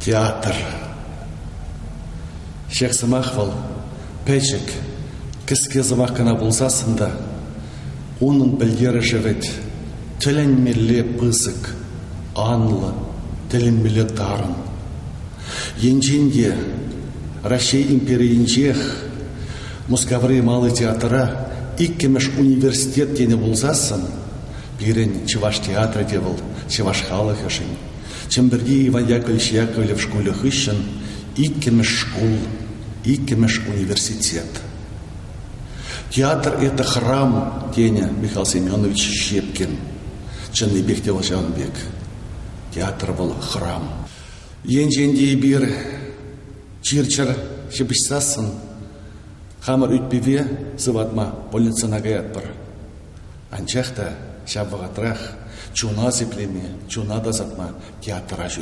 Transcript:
Театр. Ҫак сӑмах вӑл пӗчӗк, кӗске сӑмах кӑна пулсассӑн та унӑн пӗлтерӗшӗ вӗт тӗлӗнмелле пысӑк, анлӑ, тӗлӗнмелле тарӑн. Енчен те Раҫҫей империйӗнчех Мускаври Малый театра иккӗмӗш университет тенӗ пулсассӑн пирӗн чӑваш театрӗ те вӑл чӑваш халӑхӗшӗн Чӗмпӗрти Иван Яковлевич Яковлев шкулӗ хыҫҫӑн иккӗмӗш шкул, иккӗмӗш университет. Театр – это храм, тенӗ Михаил Семенович Щепкин. Чӑннипех те вӑл ҫавӑн пек. Театр вӑл храм. Енчен те эпир чир-чӗр ҫыпӑҫсассӑн хамӑр ӳт-пӗве сыватма больницӑна каятпӑр. Анчах та ҫав вӑхӑтрах чуна сиплеме, чуна тасатма театра ҫӳретпӗр.